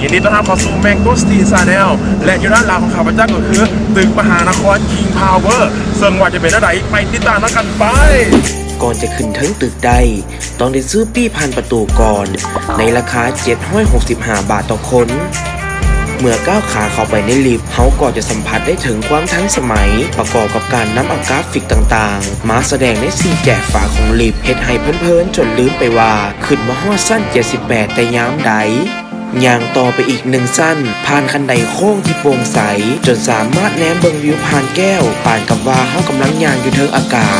ຍິນດີຕ້ອນຮັບເຂົ້າສູ່ Mango Street Channel ແລະ ຢູ່ດ້ານຫຼັງຂອງຂ້າພະເຈົ້າກໍຄືຕຶກມະຫານະຄອນ King Power ເຊິ່ງວ່າຈະເປັນແນວໃດ ໄປຕິດຕາມນຳກັນໄປ. ກ່ອນຈະຂຶ້ນເທິງຕຶກໄດ້ ຕ້ອງໄດ້ຊື້ປີ້ຜ່ານປະຕູກ່ອນ ໃນລາຄາເຈັດຮ້ອຍຫົກສິບຫ້າບາດຕໍ່ຄົນ. ເມື່ອກ້າວຂາເຂົ້າໄປໃນລິບ ເຮົາກໍຈະສຳຜັດໄດ້ເຖິງຄວາມທັນສະໄໝ ປະກອບກັບການນຳເອົາກຣາຟິກຕ່າງໆ ມາສະແດງໃນສີ່ແຈຟາຂອງລິບ ເຮັດໃຫ້ເພີນໆຈົນລືມໄປວ່າ ຂຶ້ນມາຮອດຊັ້ນເຈັດສິບແປດແຕ່ຍາມໃດ. ຍ່າງຕໍ່ໄປອີກໜຶ່ງຊັ້ນ ຜ່ານຄັນໄດໂຄ້ງທີ່ໂປ່ງໃສ ຈົນສາມາດແນມເບິ່ງວິວຜ່ານແກ້ວ ປານກັບວ່າເຮົາກຳລັງຍ່າງຢູ່ເທິງອາກາດ.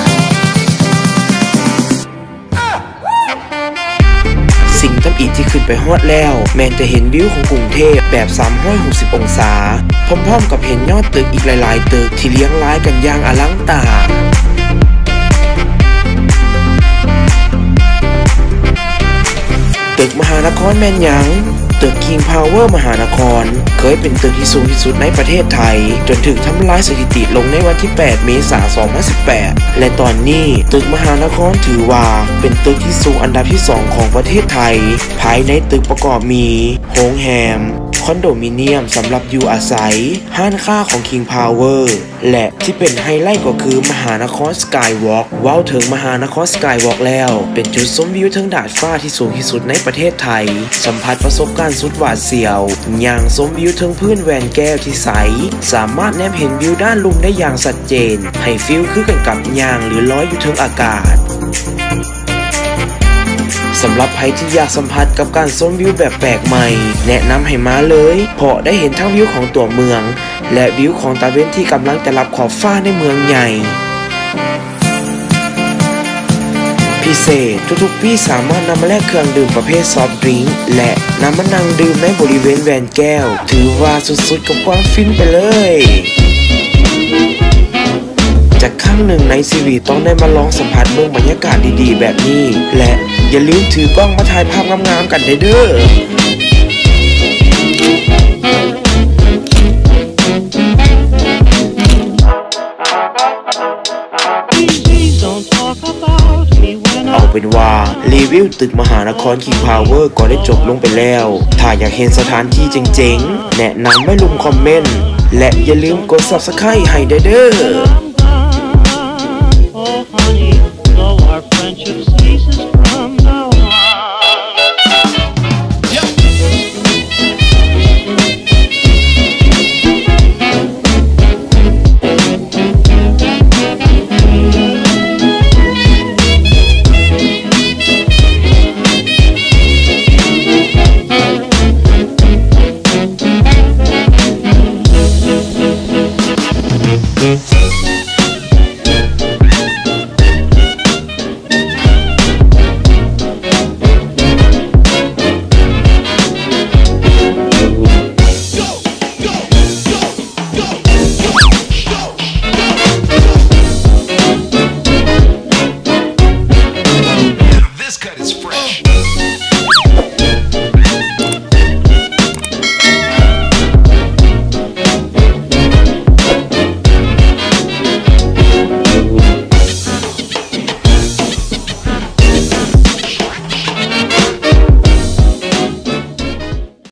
ສິ່ງທຳອິດທີ່ຂຶ້ນໄປຮອດແລ້ວ ແມ່ນຈະເຫັນວິວຂອງກຸງເທບແບບສາມຮ້ອຍຫົກສິບອົງສາ ພ້ອມໆກັບເຫັນຍອດຕຶກອີກຫຼາຍໆຕຶກທີ່ລຽງລາຍກັນຢ່າງອະລັງການ. ຕຶກມະຫານະຄອນແມ່ນຫຍັງ? ຕຶກ King Power ມະຫານະຄອນ ເຄີຍເປັນຕຶກທີ່ສູງທີ່ສຸດໃນປະເທດໄທ ຈົນຖືກທຳລາຍສະຖິຕິລົງໃນວັນທີແປດເມສາສອງພັນສິບແປດ ແລະ ຕອນນີ້ຕຶກມະຫານະຄອນຖືວ່າເປັນຕຶກທີ່ສູງອັນດັບທີສອງຂອງປະເທດໄທ. ພາຍໃນຕຶກປະກອບມີ ໂຮງແຮມ, ຄອນໂດມິນຽມສຳລັບຢູ່ອາໄສ, ຮ້ານຄ້າຂອງ King Power ແລະ ທີ່ເປັນໄຮໄລກໍຄືມະຫານະຄອນ Skywalk. ເວົ້າເຖິງມະຫານະຄອນ Skywalk ແລ້ວ ເປັນຈຸດຊົມວິວເທິງດາດຟ້າທີ່ສູງທີ່ສຸດໃນປະເທດໄທ. ສຳຜັດປະສົບການສຸດຫວາດສຽວ ຍ່າງຊົມວິວເທິງພື້ນແວ່ນແກ້ວທີ່ໃສ ສາມາດແນມເຫັນວິວດ້ານລຸ່ມໄດ້ຢ່າງຊັດເຈນ ໃຫ້ຟີລຄືກັນກັບຍ່າງ ຫຼື ລອຍຢູ່ເທິງອາກາດ. ສຳລັບໃຜທີ່ຢາກສຳຜັດກັບການຊົມວິວແບບແປກໃໝ່ ແນະນຳໃຫ້ມາເລີຍ ເພາະໄດ້ເຫັນທັງວິວຂອງຕົວເມືອງ ແລະ ວິວຂອງຕາເວັນທີ່ກຳລັງຈະລັບຂອບຟ້າໃນເມືອງໃຫຍ່. ພິເສດ, ທຸກໆປີສາມາດນຳມາແລກເຄື່ອງດື່ມປະເພດຊອບດຣິງ ແລະ ນຳມານັ່ງດື່ມໃນບໍລິເວນແວ່ນແກ້ວ ຖືວ່າສຸດໆກັບຄວາມຟິນໄປເລີຍ. ຈັກຄັ້ງໜຶ່ງໃນຊີວິດຕ້ອງໄດ້ມາລອງສຳຜັດເບິ່ງບັນຍາກາດດີໆແບບນີ້ ແລະ ຢ່າລືມຖືກ້ອງມາຖ່າຍພາບງາມໆກັນໄດ້ເດີ້. ເອົາເປັນວ່າ ຣີວິວຕຶກມະຫານະຄອນ King Power ກໍໄດ້ຈົບລົງໄປແລ້ວ. ຖ້າຢາກເຫັນສະຖານທີ່ເຈັງໆ ແນະນຳໄວ້ລຸ່ມຄອມເມັນ ແລະ ຢ່າລືມກົດ Subscribe ໃຫ້ແດ່ເດີ້.